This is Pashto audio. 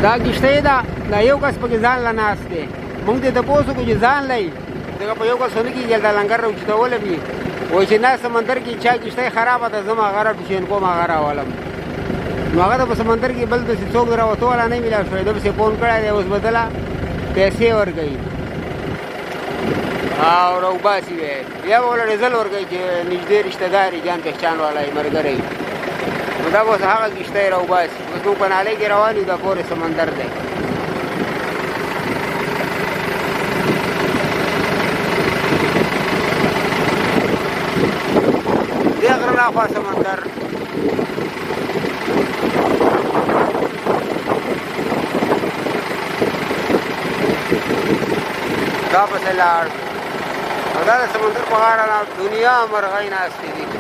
دا کښتۍ ده، دا یو کس پکې ځان له ناست دی. موږ دې تپوس وکړو چې ځان له یې، ځکه په یو کس خو نه کېږي، هلته لنګر راوچتولی وي. وایي چې نه، سمندر کې چا کښتۍ خرابه ده، زه هغه راټوشین کوم، هغه راولم. نو هغه ته په سمندر کې بل داسې څوک راوتو والا نه میلاو شوی، ده پسې فون کړی دی، اوس به دله پیسې ورکوي او راوباسي به یې. بیا به ورله ډیزل ورکوي چې نږدې رشته دار یې، جان پهچان والا یې، ملګری یې. نو دا به اوس هغه کښتۍ راوباسي. اوس موږ په نالۍ کې روان یو، دا پورې سمندر دی. دې غره نه خوا سمندر. دا پسې لاړ او دا د سمندر په غاړه نه دنیا مرغۍ ناستې دي.